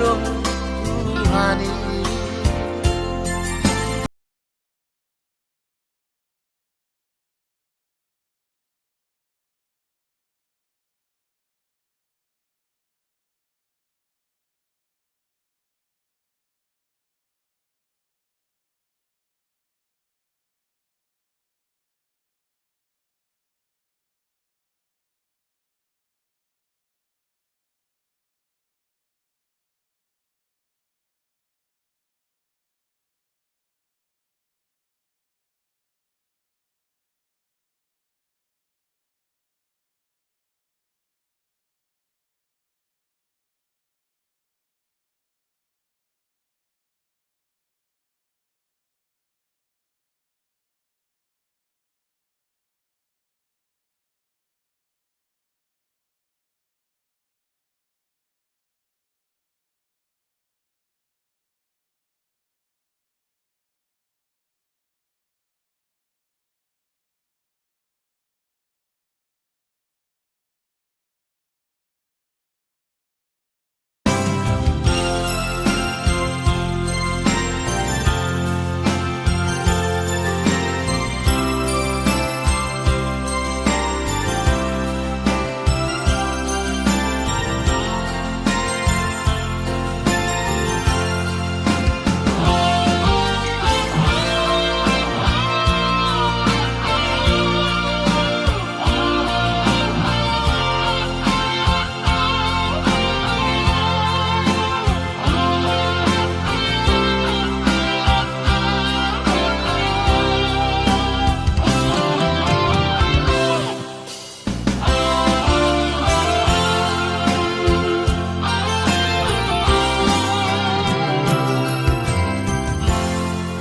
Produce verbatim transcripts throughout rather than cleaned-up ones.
Tuhan i.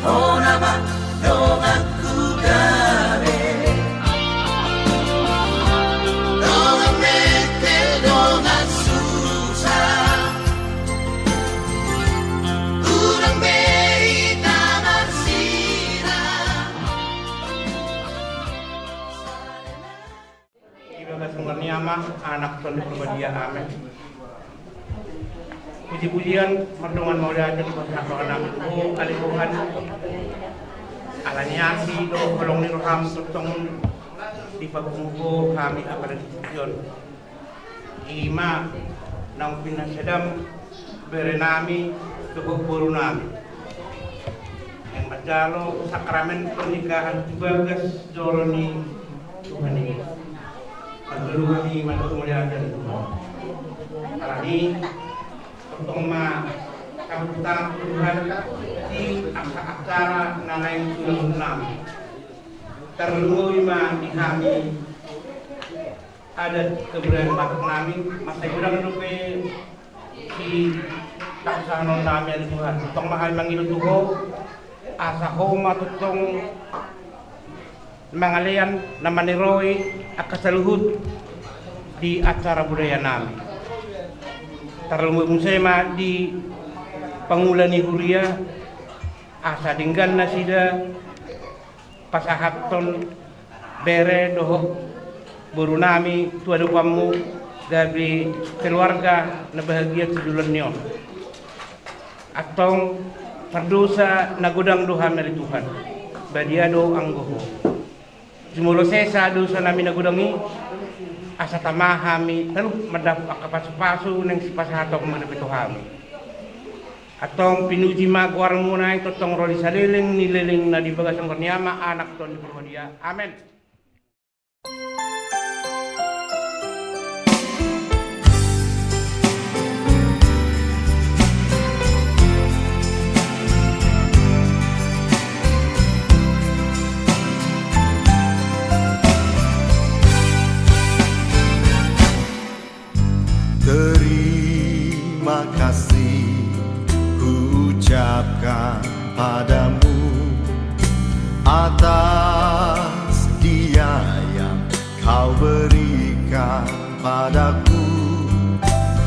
Hona ma donganku gabe, dongan mete dongan susa, unang be hita marsilang. Di bagasan goar ni Ama, Anak, Tondi Porbadia. Amen. Puji-pujian mardongan mauliate dipasahat hami tu Ho ale Tuhan. Ala ni asi dohot holong ni roham tongtong dipapungu Ho hami apala di tingki on. Ima naung pinasadam bere nami dohot boru nami naeng manjalo sakramen pernikahan tu bagas joro ni Tuhan i. Manjalo hami mandok mauliate tu Tuhan. Alani tongtong ma tahu tentang Tuhan di angka acara na naeng ulaon nami. Tarlumobi ma di hami adat kebudayaan Batak nami, mansai godang dope di pasahaton nami ale Tuhan. Tongtong ma hami mangido tu Ho asa Ho ma tongtong mangalean na maniroi angka saluhut di acara budaya nami. Tarlumobi muse ma di pangula ni huria asa denggan nasida pasahathon bere dohot boru nami tu adopanmu gabe keluarga na bahagia tu joloan ni on. Antong pardosa na godang do hami ale Tuhan, badia do anggo Ho. Jumolo sesa dosa nami na godang i, asa tama hami talup mandapot angka pasu-pasu naeng sipasahatonmu dope tu hami. Antong pinuji ma goarmu na i tongtong ro di saleleng ni leleng na di bagasan goar ni Ama, Anak, Tondi Porbadia. Amen. Terima kasih kuucapkan padamu atas dia yang kau berikan padaku.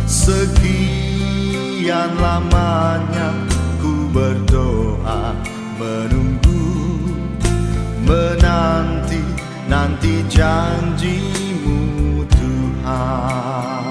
Sekian lamanya ku berdoa, menunggu, menanti nanti janji-Mu, Tuhan.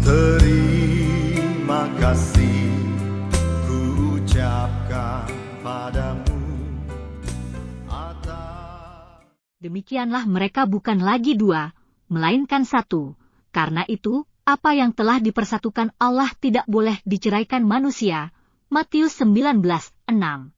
Terima kasih ku ucapkan padamu atas. Demikianlah mereka bukan lagi dua, melainkan satu. Karena itu, apa yang telah dipersatukan Allah tidak boleh diceraikan manusia. Matius sembilan belas enam.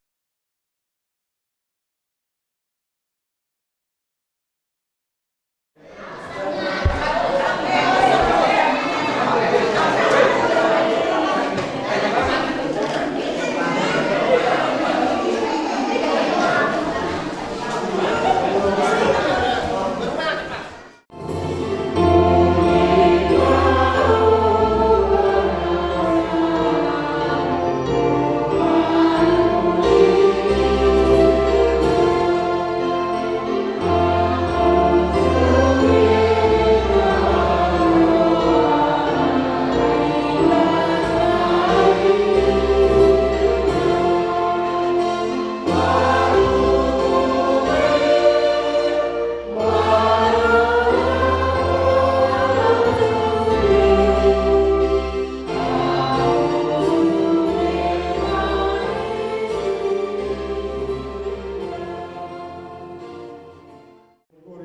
Goar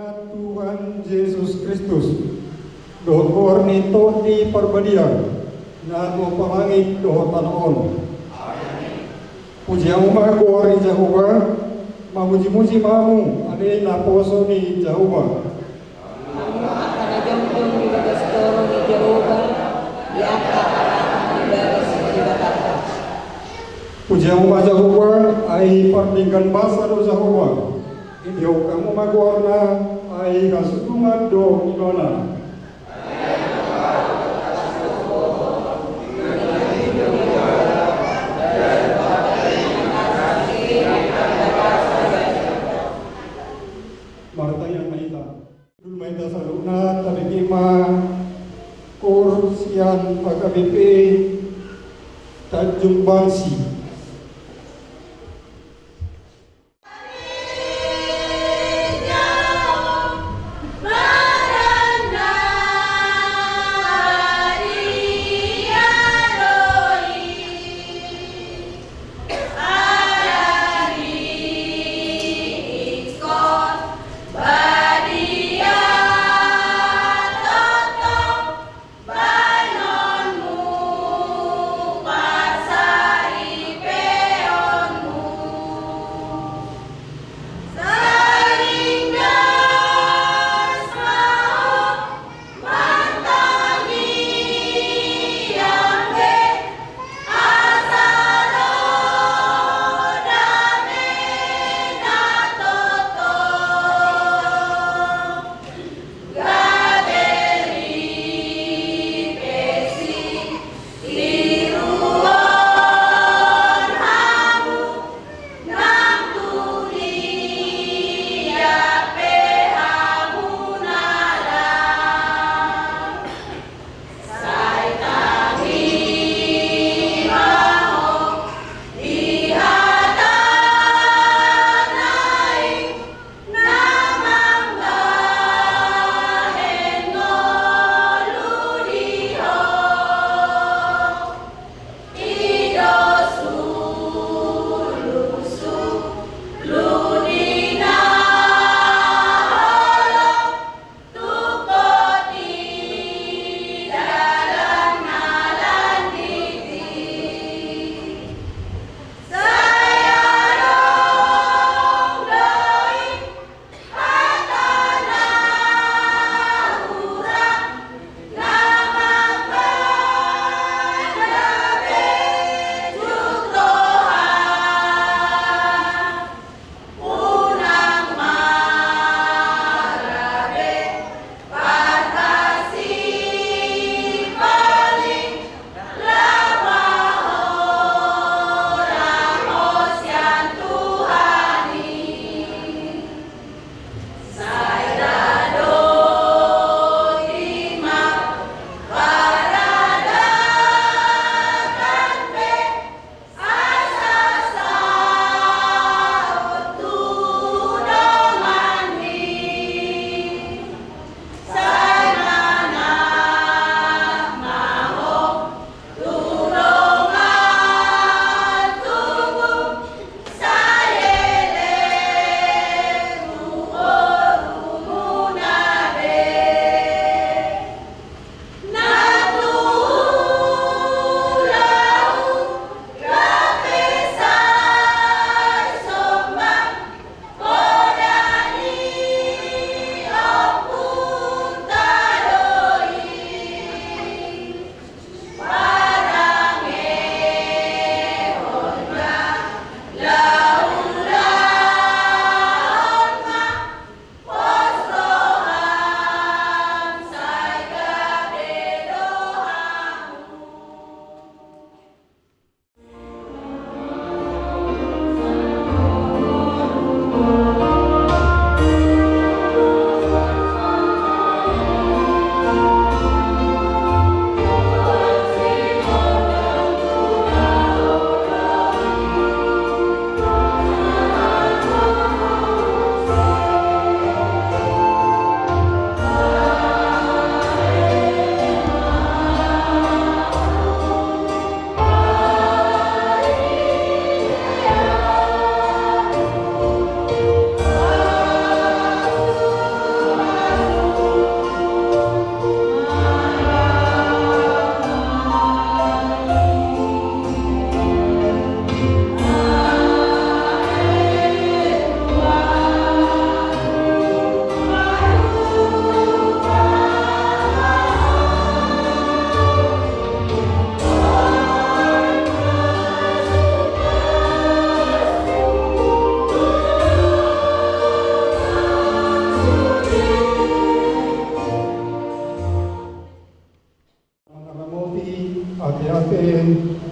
ni Tuhan Jesus Kristus, dohot goar ni Tondi Parbadia, na tumompa langit dohot tano on. Puji hamu ma goar ni Jahowa, mamujimuji ma hamu ale naposo ni Jahowa. Hamu angka na jongjong di bagas toru ni Jahowa, di angka angka na di bagas ni Debata. Puji hamu ma Jahowa, ai pardenggan basa do Jahowa. Idok hamu ma goarna, ai hasunduman do ibana. Martangiang ma hita. Hundul ma hita saluhutna, tabege ma koor sian H K B P Tanjung Bangsi. Badia tongtong bahenonmu, pasaringkon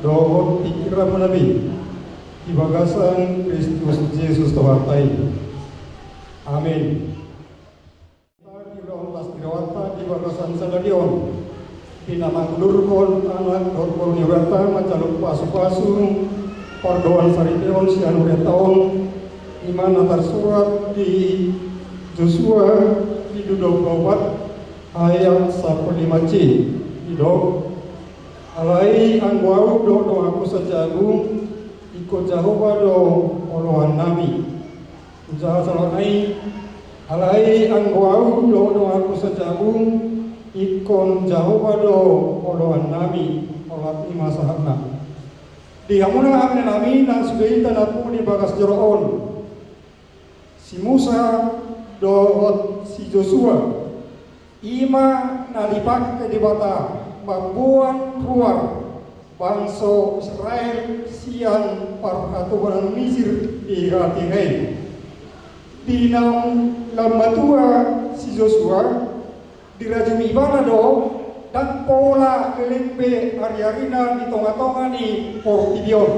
dohot pingkiranmuna be di bagasan Kristus Jesus Tuhanta i. Amen. Di rohanta, las ni rohanta di bagasan sadari on, di na mangudurhon anak dohot boru ni hurianta manjalo pasupasu pardohan saripeon sian hurianta on, i ma na tarsurat di Josua bindu dua pulu opat ayat sampulu lima C, didok: Alai anggo ahu dohot donganku Sanjaya Agung, ingkon Jahowa do oloannami. Hujaha saluhutna i: Alai anggo ahu dohot donganku Sanjaya Agung, ingkon Jahowa do oloannami. Olat i ma sahatna. Di hamuna amang inang nami na sude hita na pungu di bagas joro on, si Musa dohot si Josua, i ma na dipangke Debata mamboan ruar bangso Israel sian parhatobanan Misir di hatiha i. Di naung lam matua si Josua, dirajumi ibana do, ndang pola leleng be ariarina di tongatonga ni portibi on.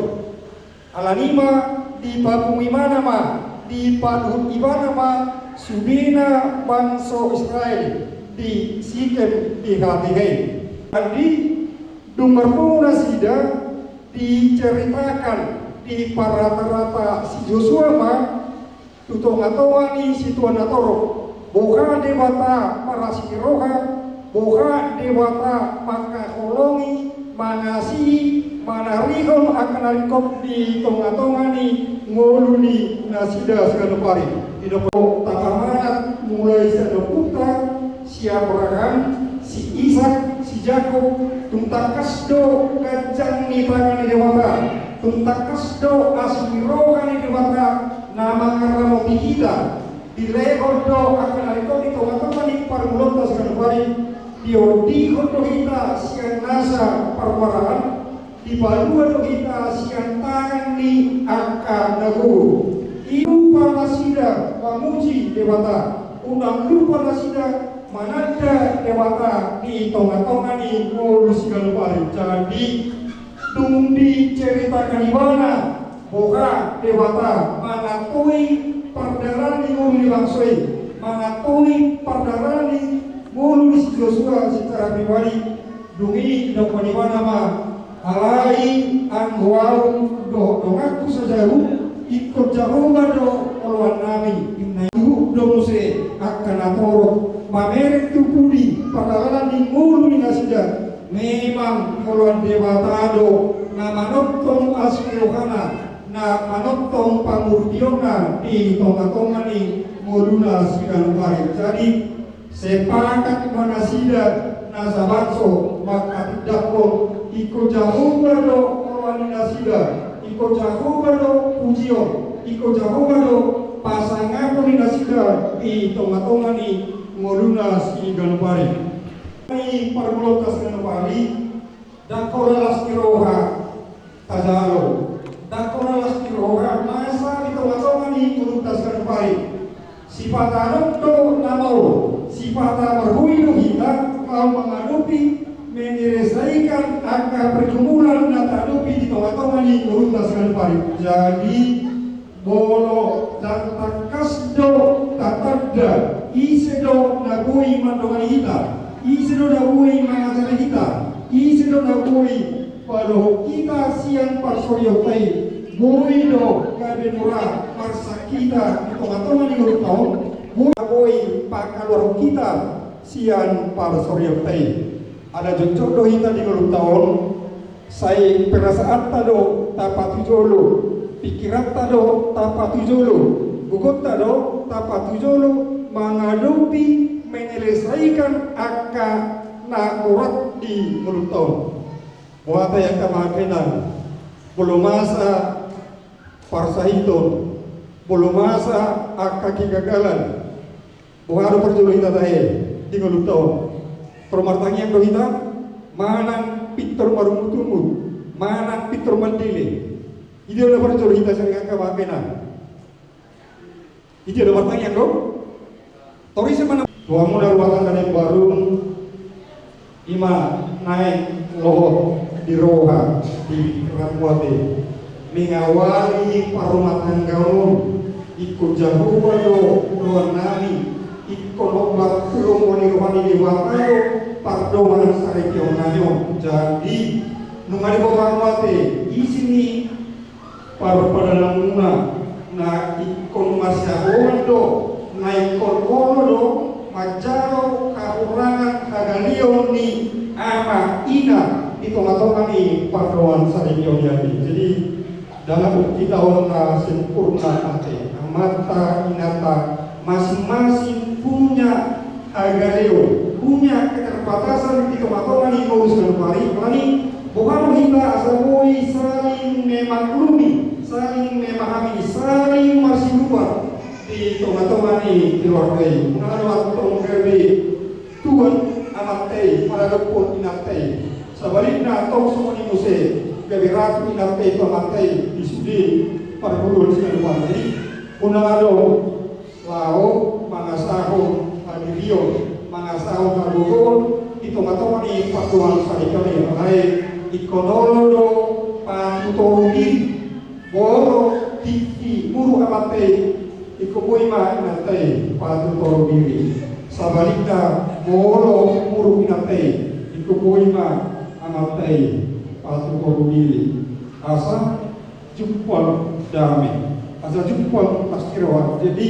Alani i ma dipapungu ibana ma, dipaluhut ibana ma sudena bangso Israel di Sikem di hatiha i. Andi, dung marpungu nasida, diceritakan, diparatarata si Josua ma tu tongatonga ni situan na torop, boha Debata marasi ni roha, boha Debata mangkaholongi, mangasihi, manarihon angka na ringkot di tongatonga ni ngolu ni nasida siganup ari. Didok, tapamanat mulai sian ompunta, si Abraham, si Ishak, si Jakob, tung tangkas do ganjang ni tangan ni Debata, tung tangkas do asi ni roha ni Debata na mangaramoti hita. Dilehon do angka na ringkot di tongatonga ni parngoluonta siganup ari, diondihon do hita sian nasa parmaraan, dipalua do hita sian tangan ni angka na gogo. Unang lupa nasida mamuji Debata, unang lupa nasida mananda Debata di tongatonga ni ngolu siganup ari. Jadi, dung diceritakan ibana boha Debata mangatoi pardalanan ni ngolu ni bangso i, mangatoi pardalanan ni ngolu ni si Josua secara pribadi, dung i didok ibana ma: Alai anggo ahu dohot donganku Sanjaya Agung, ingkon Jahowa do oloannami. Inna i, huhut do muse angka na torop mamereng tu pudi pardalanan ni ngolu ni nasida. Memang oloan Debata do na manongtong asi ni rohana, na manongtong pangurutionna di tongatonga ni ngoluna siganup ari. Jadi, sepakat ma nasida nasa bangso manghatindanghon, ingkon Jahowa do oloan ni nasida, ingkon Jahowa do pujion, ingkon Jahowa do pasangapon ni nasida di tongatonga ni ngoluna siganup ari. Ni parngoluonta siganup ari, ndang holan las ni roha tajalo, ndang holan las ni roha masa di tongatonga ni ngolunta siganup ari. Sipata adong do na maol, sipata marbue do hita laho mangadopi, menyelesaikan angka pergumulan na tahadopi di tongatonga ni ngolunta siganup ari. Jadi, molo ndang tangkas do tatanda ise do na boi mandongani hita, ise do na boi mangajari hita, ise do na boi palohon hita sian parsorionta i, boi do gabe mura marsak hita di tongatonga ni ngolunta on, boi na boi pangkaluarhon hita sian parsorionta i. Ala jotjot do hita di ngolunta on, sai perasaanta do tapatujolo, pingkiranta do tapatujolo, gogonta do tapatujolo mangadopi, menyelesaikan angka na borat di ngolunta on. Boha hita angka amang inang, molo masa parsahiton, molo masa angka kegagalan, boha do parjolo hita tahe di ngolunta on? Torop martangiang do hita, manang pintor marungutungut, manang pintor mandele? Ise do na parjolo hita sian angka amang inang? Ise do martangiang do? Torop ise mana? Tu hamuna ruatanna na imbaru, i ma naeng lohot di roha, di pikiranmu ate, mengawali parrumatanggaon on. Ingkon Jahowa do doannami. Ingkon ombak tu lomo ni roha ni Debata do pardongansaripeonnami on. Jadi nunga dibotoonmu ate isi ni parpadananmuna, na ingkon masiahoan do, na ingkon olo do manjalo hahurangan hagaleon ni ama ina di tongatonga ni pardongansaripeon i ate. Jadi dalam kita on na sempurna ate, amanta, inanta, masing-masing punya hagaleon, punya keterbatasan di tongatonga ni ngolu siganup ari. Alani boha do hita asa boi saling memaklumi, saling memahami, saling marsiluar di tongatonga ni keluarga i. Unang do antong gabe tuan amanta i maradophon inanta i. Sabalikna antong songon i muse gabe ratu inanta i tu amanta i di sude parngoluon siganup ari. Jadi unang adong laho mangasahon hadirion, mangasahon hagogoon di tongatonga ni pardongansaripeon i. Alai ingkon olo do patutoru diri. Molo tingki muruk amanta i, ingkon boi ma inanta i patutoru diri. Sabalikna, molo muruk inanta i, ingkon boi ma amanta i patutoru diri. Asa jumpang dame, asa jumpang parsiroha. Jadi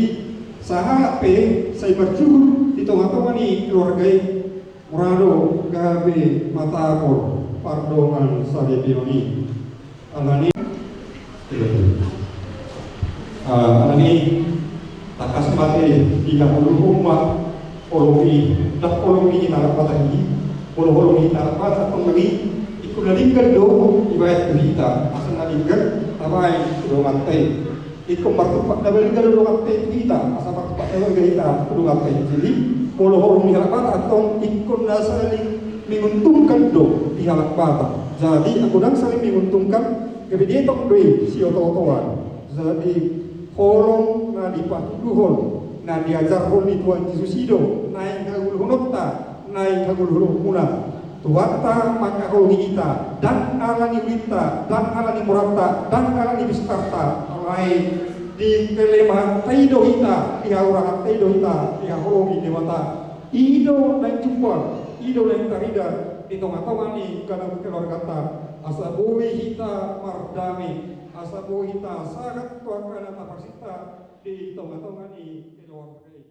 sahalak pe sai marjuhut di tongatonga ni keluarga i, mura do gabe matapor pardongansaripeon i. Alani, ah, alani tangkas ma ate di na ulu umma. Holong i, ndang holong ni hita halak Batak i, molo holong ni hita halak Batak antong nang i, ingkon na denggan do dibaen tu hita, asa na denggan tabaen tu donganta i. Ingkon martumpak na balga do donganta i tu hita, asa martumpak na balga hita tu donganta i. Jadi molo holong ni halak Batak antong ingkon na saling menguntungkan do di halak Batak. Jadi anggo ndang saling menguntungkan, gabe dietong do i siotootoan. Jadi holong na dipatuduhon, na diajarhon ni Tuhan Jesus i do naeng hangoluhononta, naeng hangoluhononmuna. Tuhanta mangkaholongi hita, ndang ala ni ulinta, ndang ala ni muranta, ndang ala ni bistarta, alai di kelemahanta i do hita, di hahuranganta i do hita dihaholongi Debata. I do naeng jumpang, i do naeng tarida di tongatonga ni ganup keluarganta, asa boi hita mardame, asa boi hita sahat tu angka na taparsinta di tongatonga ni keluarga i.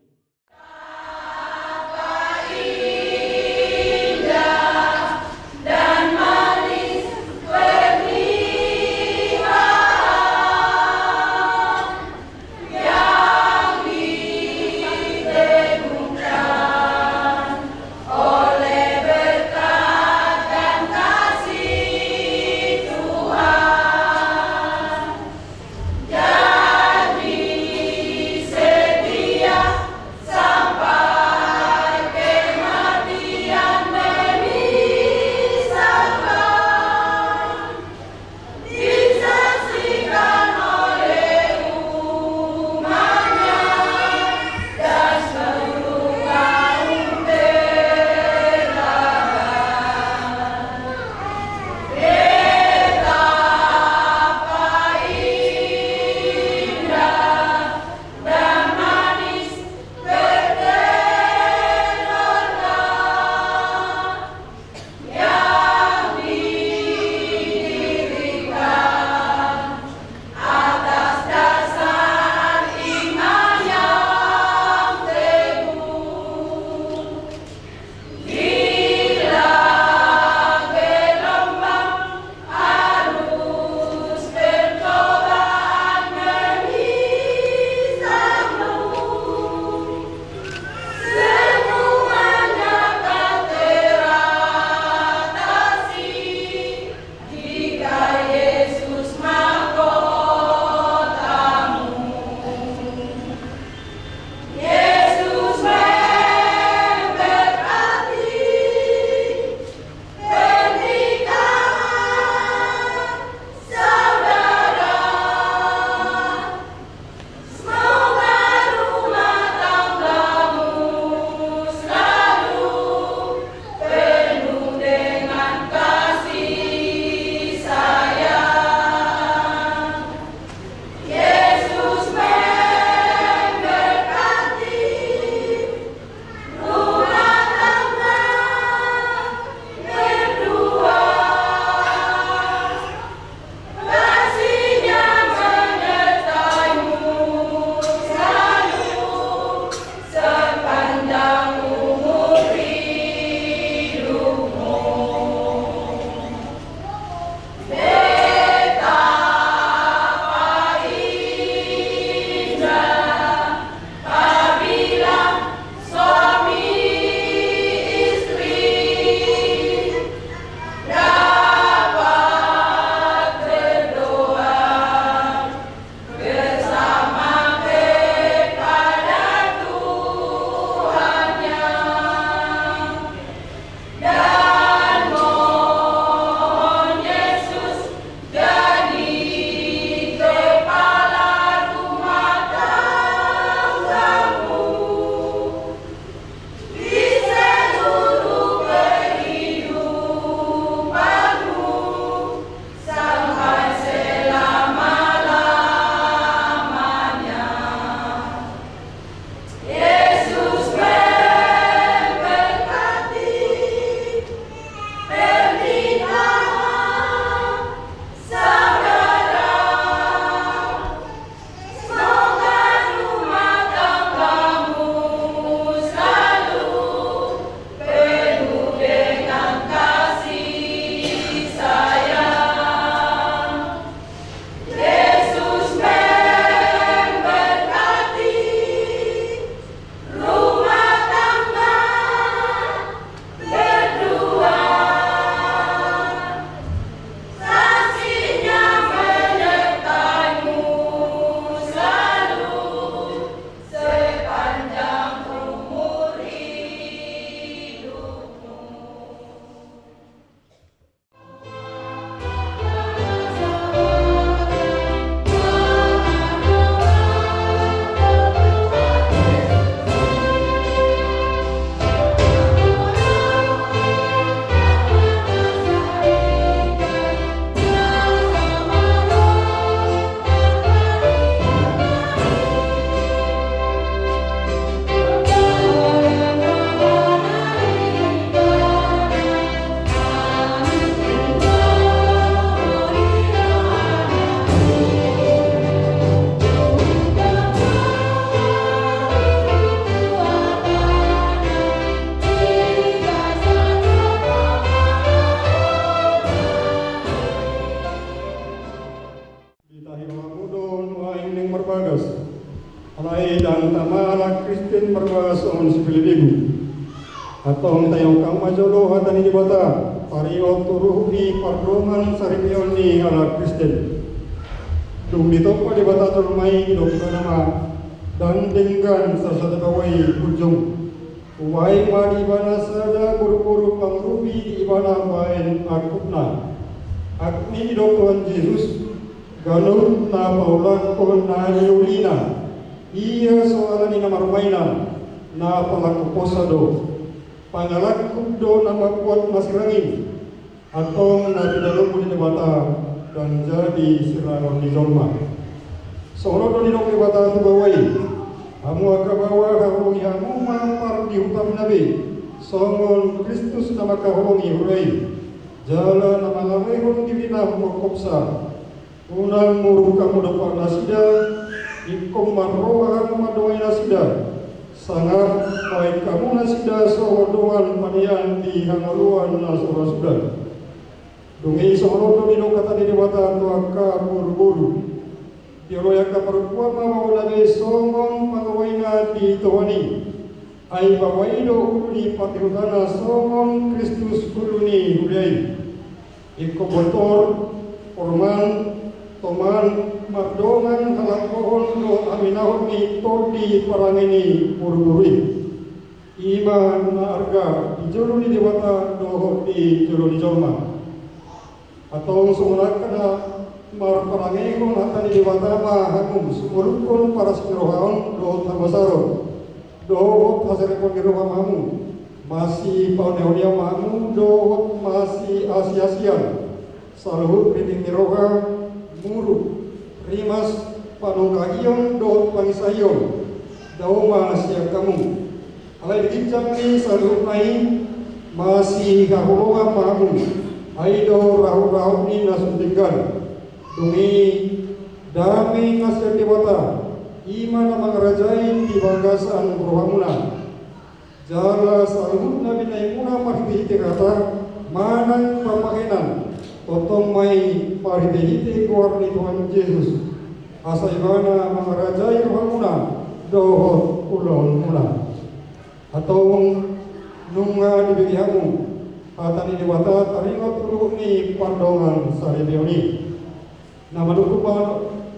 Marlas on sipelebegu. Antong taringot hamu ma jolo hata ni Debata, taringot tu ruhut ni pardongansaripeon ni halak Kristen. Dung ditompa Debata jolma i, didok Ibana ma, ndang denggan sasada baoa i punjung. Hubahen ma di ibana sada boruboru pangurupi di ibana bahen angkupna. Angkup i didok Tuhan Jesus, ganup na paulakhon na niulina, ia so ala ni na marmainan, na pangangkuponsa do. Pangalangkup do na mambuat na sirang i. Antong na pinalumbu ni Debata ndang jadi sirangon ni jolma. Songon on do didok Debata tu baoa i, hamu angka baoa, haholongi hamu ma pardihutamuna be, songon Kristus na mangkaholongi huria i, jala na mangalehon dirina humophopsa. Unang muruk hamu dompak nasida, ingkon marroha hamu mandongani nasida. Sangap bahen hamu nasida songon dongan panean di hangoluan na so ra suda. Dung i songon on do didok hata ni Debata tu angka boruboru. Dioloi angka parompuan ma baoa na be songon pangoloina di tohani. Ai baoa i do ulu ni pardihutanna songon Kristus ulu ni huria i. Ingkon botor, porumaen, toman, mardongan, halangkohon dohot haminahon ni tondi parange ni boruboru i. I ma na arga di jolo ni Debata dohot di jolo ni jolma. Antong songon angka na marparangehon hata ni Debata ma hamu, sumoluphon parasinirohaon dohot habasaron dohot haserepon ni roha ma hamu. Masipaoneoneon ma hamu dohot masiasiasian. Saluhut rintik ni roha, muruk, rimas, panungkahion dohot pangisaion, dao ma sian hamu. Alai di ginjang ni saluhutna i, masihaholongan ma hamu, ai do rahutrahut ni na sun denggan. Dung i, dame na sian Debata, i ma na mangarajai di bagasan rohamuna. Jala saluhut na binahenmuna marhitehite hata manang pambahenan, tongtong ma i marhitehite goar ni Tuhan Jesus, asa ibana mangarajai rohamuna dohot ulaonmuna. Antong nunga dibege hamu hata ni Debata taringot tu ruhut ni pardongansaripeon i. Na manungkun ma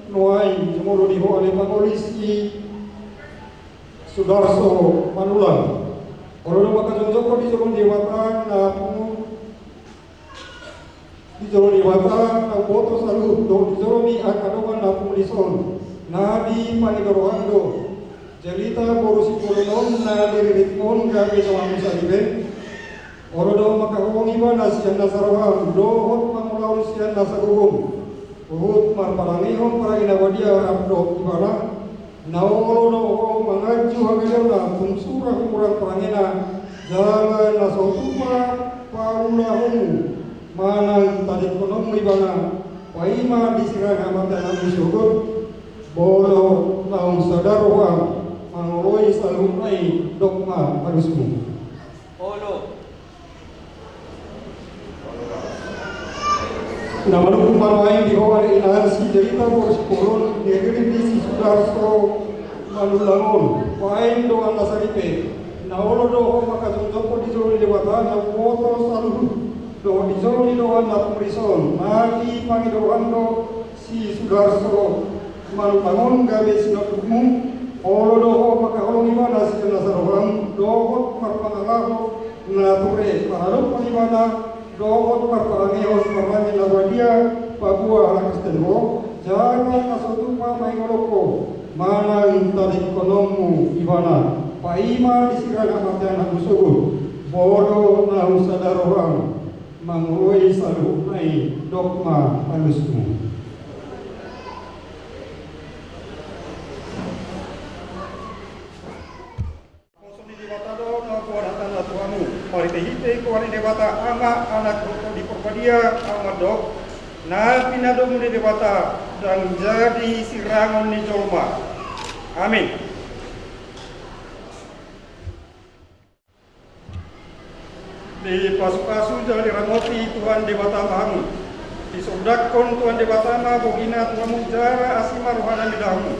nuaeng jumolo di ho ale pangoli si Sudarso Manulang. Olo do mangkajongjongkon di jolo ni Debata na pungu, di jolo ni Debata na umboto saluhut dohot di jolo ni angka dongan na pungu dison, na dipangido roham do Jelita boru Sipulun on na diriritmon gabe donganmu saripe. Olo do mangkaholongi ibana sian nasa roham dohot mangulahon sian nasa gogo. Huhut marparangehon parange na badia rap dohot ibana. Na olo do ho manganju hagaleonna tung sura humurang parangena, jala na so tupa paulahonmu manang tadingkononmu ibana, paima di sirang hamatean anak ni sogot, molo naung sada roham mangoloi saluhutna i, dok ma alusmu. Olo. Na manungkun ma nuaeng di ho ale inang si Jelita boru Sipulun, diririt ni si Sudarso Manulang on, baen dongan na saripe. Na olo do ho mangkajongjongkon di jolo ni Debata na umboto saluhut dohot di jolo ni dongan na pungu dison, na dipangido roham do si Sudarso Manulang on gabe sinondukmu. Olo do ho mangkaholongi ibana sian nasa roham dohot marpangalaho na ture maradophon ibana dohot marparangehon parange na badia paboa halak Kristen ho, jala na so tupa mangido dohot ho manang tadingkononmu ibana, paima di sirang hamatean anak ni sogot, molo naung sada roham mangoloi saluhutna i, dok ma alusmu. Poso ni Debata do na mamboan hataNa tu hamu, marhitehite goar ni Debata Ama, Anak dohot Tondi Parbadia, hamu mandok, na pinadomu ni Debata ndang jadi sirangon ni jolma. Amin. Dipasupasu jala diramoti Tuhan Debata ma hamu. Disondangkon Tuhan Debata ma bohiNa tu hamu jala asi ma rohaNa mida hamu.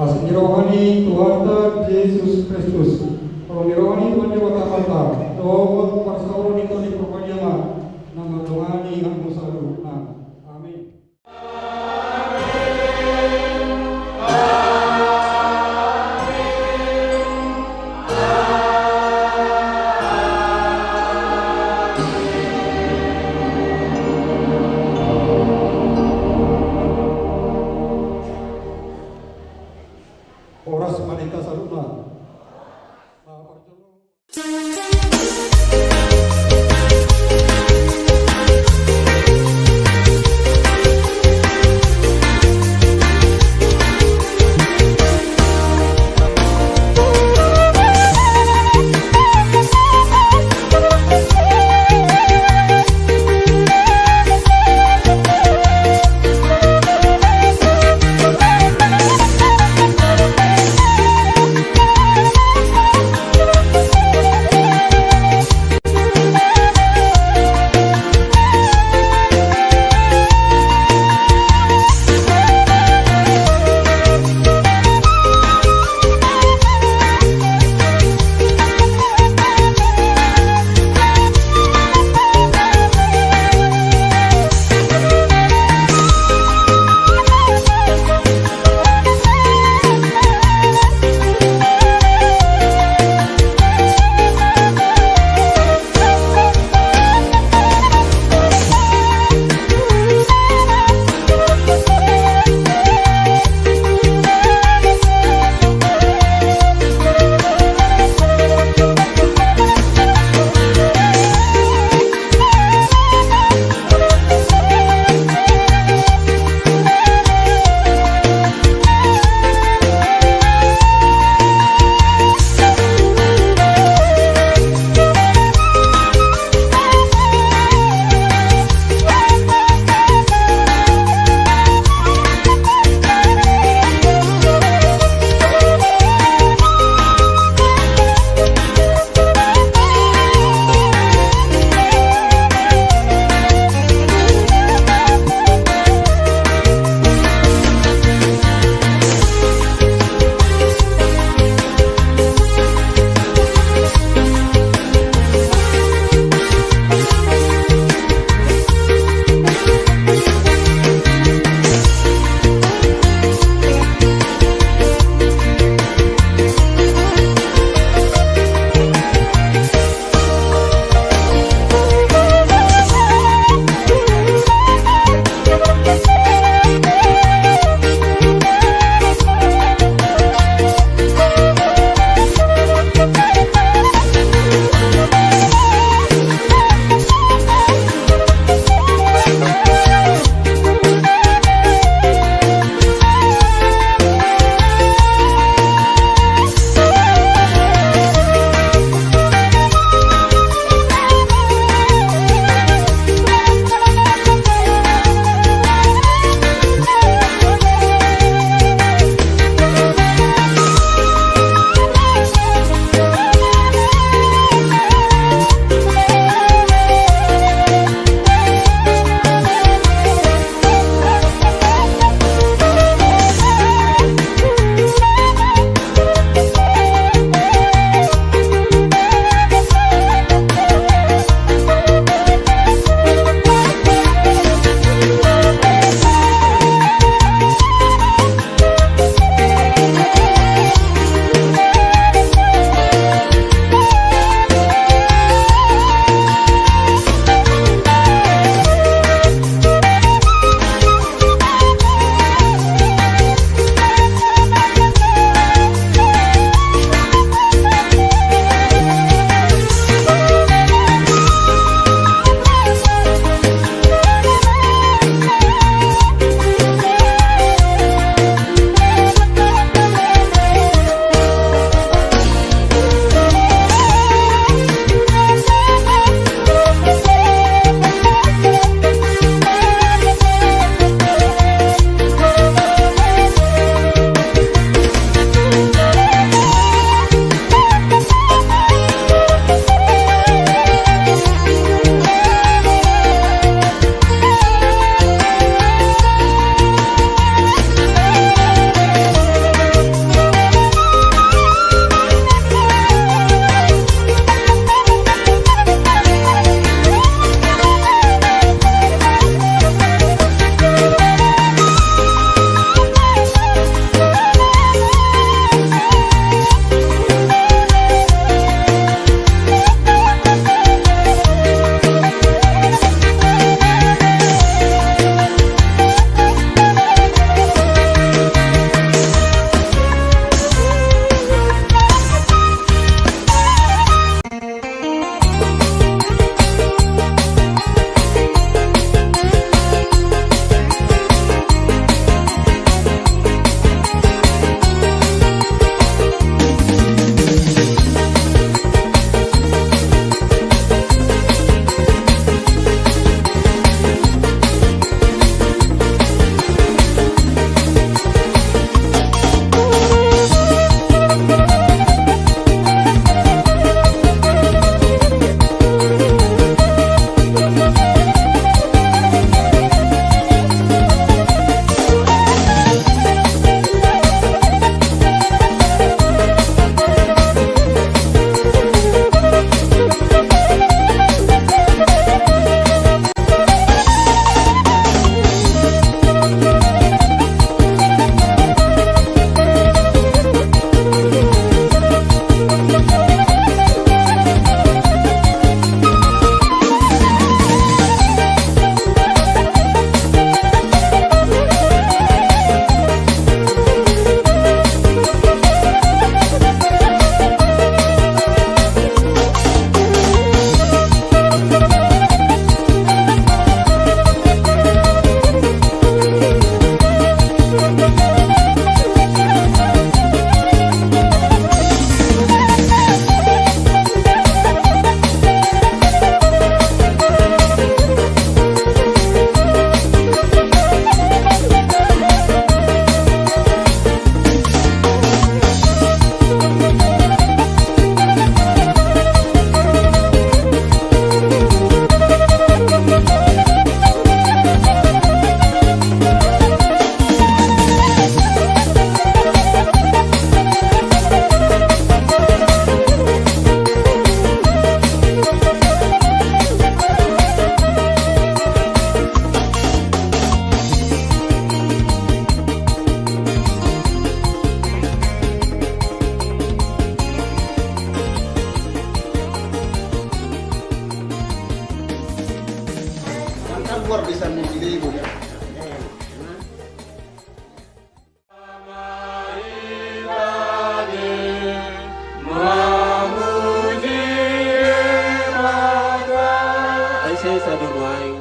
Asi ni roha ni Tuhanta Jesus Kristus, holong ni roha ni Tuhan Debata Amanta, dohot parsaoran ni Tondi Porbadia ma na mandongani hamu saluhutna. Amin. Horas ma di hita saluhutna.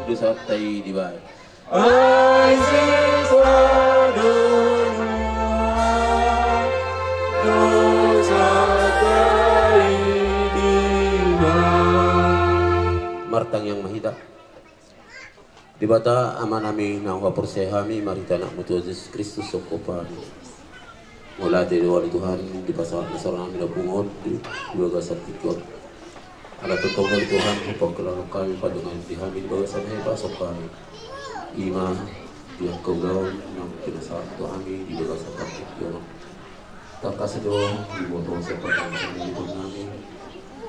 Dosanta i dibaen. Ai sesa do nuaeng dosanta i dibaen. Martangiang ma hita. Debata Amanami na huhaporseai hami marhite Anakmu Tuhan Jesus Kristus, songkop hami. Mauliate do ale Tuhan, dipasahat na so rohanami na pungu on di bagasan tingki on. Ala tongtong do ale Tuhan, hupangkilala hami, padenggan di hami di bagasan hepasok hami. Ima di angka ulaon naung pinasahat tu hami di bagasan tingki on. Tangkas do diboto sian pangalaman nami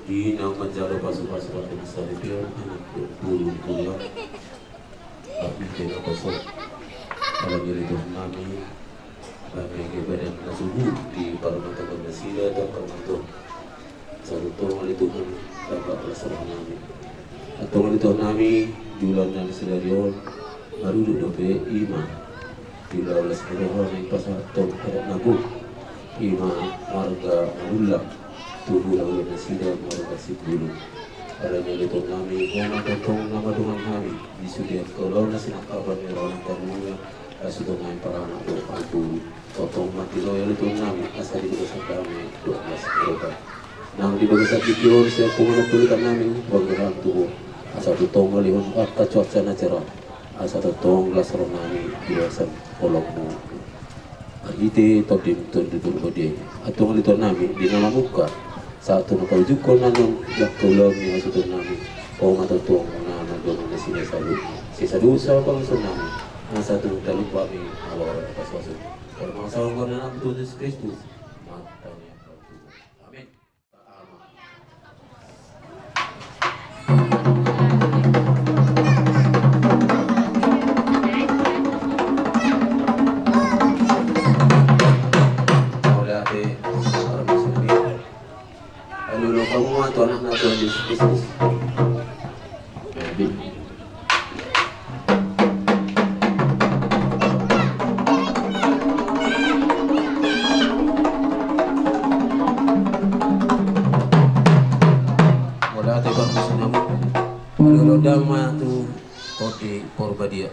di naung manjalo pasupasu pardongan saripeon, anak pulu-pulu. Tapi kena kosong. Ala ni ale Tuhannami, bahen ma badan na suhut di parmatean nasida, tangkas ma antong. Sai tongtong ale Tuhan, tangkas las rohanami. Antong ale Tuhannami, di ulaon nami sadari on, marudut dope ima di ulaon las ni roha na dipasahathon adat na gok, ima marga Manullang. Tubu na ulaon nasida marga Sipulung. Ala ni ale Tuhannami, Ho ma tongtong na mandongani hami di sude angka ulaon na sinangkapan ni roha nami, asa tongtong nami paranak dohot parpulu. Tongtong ma tinoa ale Tuhannami, asa di bagasan dame dohot las ni roha. Nang di bagasan tingki on sian punguan pulutan nami, bangga hami tu Ho. Asa tongtong ma lehon angka cuaca na cerah. Asa tongtong las rohanami di bagasan holongmu. Marhite Tondim, Tondi Porbadia i. Antong ale Tuhannami, di na mamungka sahat tu na paujunghon annon di angka ulaon ni hasuhuton nami, Ho ma tongtong na mandongani nasida saluhutna. Sesa dosa pangaluson nami, asa tung talup hami haloro ni pasupasu. Parmasaon ni Anakmu Tuhan Jesus Kristus. Martangiang hami tu Ho. Amin. Amin. Mauliate parmusik nami. Lolo dama tu Tondi Porbadia.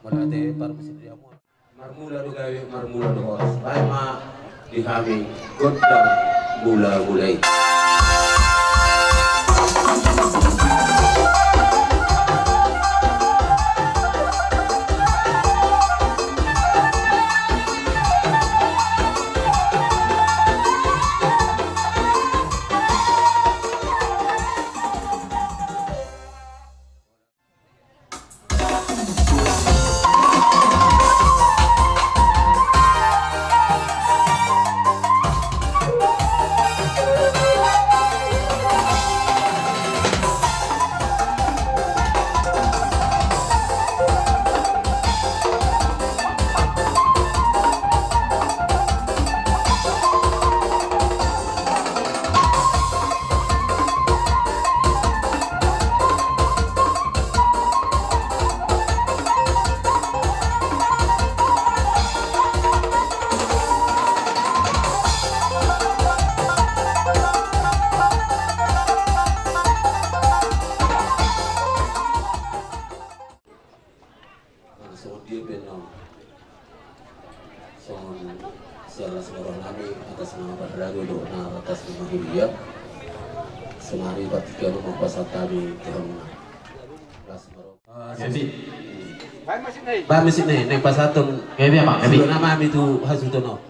Mauliate parmusik nami. Marmula do gabe, marmula do horas. Baen ma di hami gondang mula-mula i. Nah, songon dia pe na songon sian las ni roha nami atas nama pardago dohot na atas nama huria. Sonari partingkian on ma pasahat hami tu hamuna. Las ni roha. Baen musik nai, nai pasahathon. Gabe, Amang, gabe. Suda nama hami tu hasuhuton on.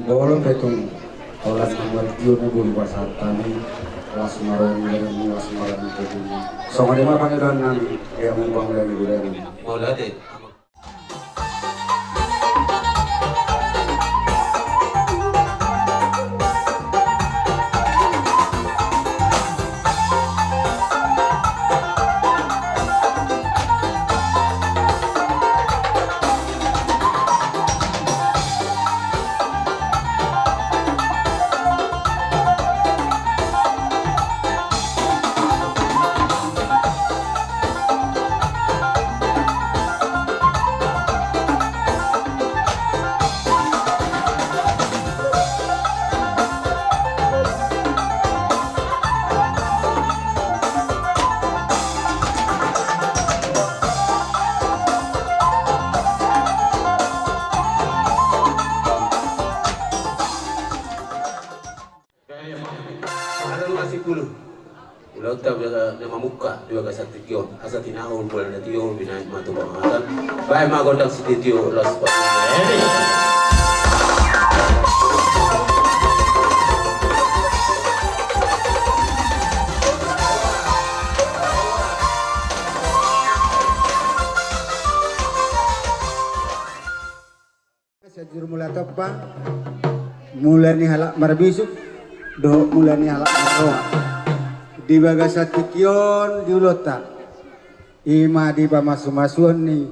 Bolon pe tung olas na margio na bulu pasahat hami. Las maroni dan las maroni. Songon i ma pangidoan nami, ya, mung pangidoan nami. Mauliate. Ulaonta na mamungka di bagasan tingki on, asa tinahu mula na tio, binahen ma tu pangatan. Bahen ma gondang sitio, laos patunggoni. Sian juru mula tompa, mula ni halak marbisuk dohot mula ni halak marroha di bagasan tingki on di ulaonta, i ma di pamasumasuon ni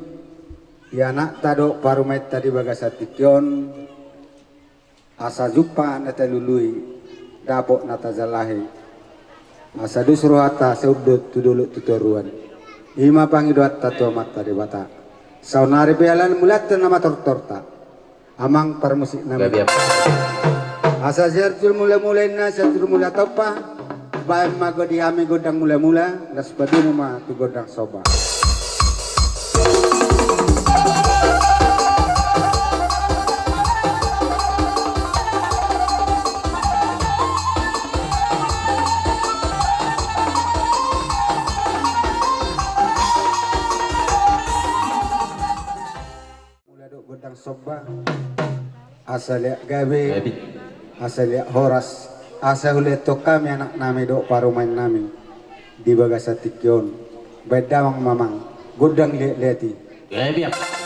anakta dohot parumaenta di bagasan tingki on. Asa jumpang na talului, dapot na tajalahi, asa dos rohanta saundut tu dolok tu toruan. I ma pangidoanta tu Amanta Debata. Saonari pe ala ni mulaanta na matortorta, amang parmusik nami. Gabe apa? Asa sian juru mula-mula inna, sian juru mula tompa, bahen ma gok di hami gondang mula-mula, laos padomu ma tu gondang somba. Mula dohot gondang somba, asa leak gabe, gabe, asa leak horas, asa hulehon hami anak nami dohot parumaen nami di bagasan tingki on. Bahen damang ma amang gondang liat-liat i. Gabe, amang.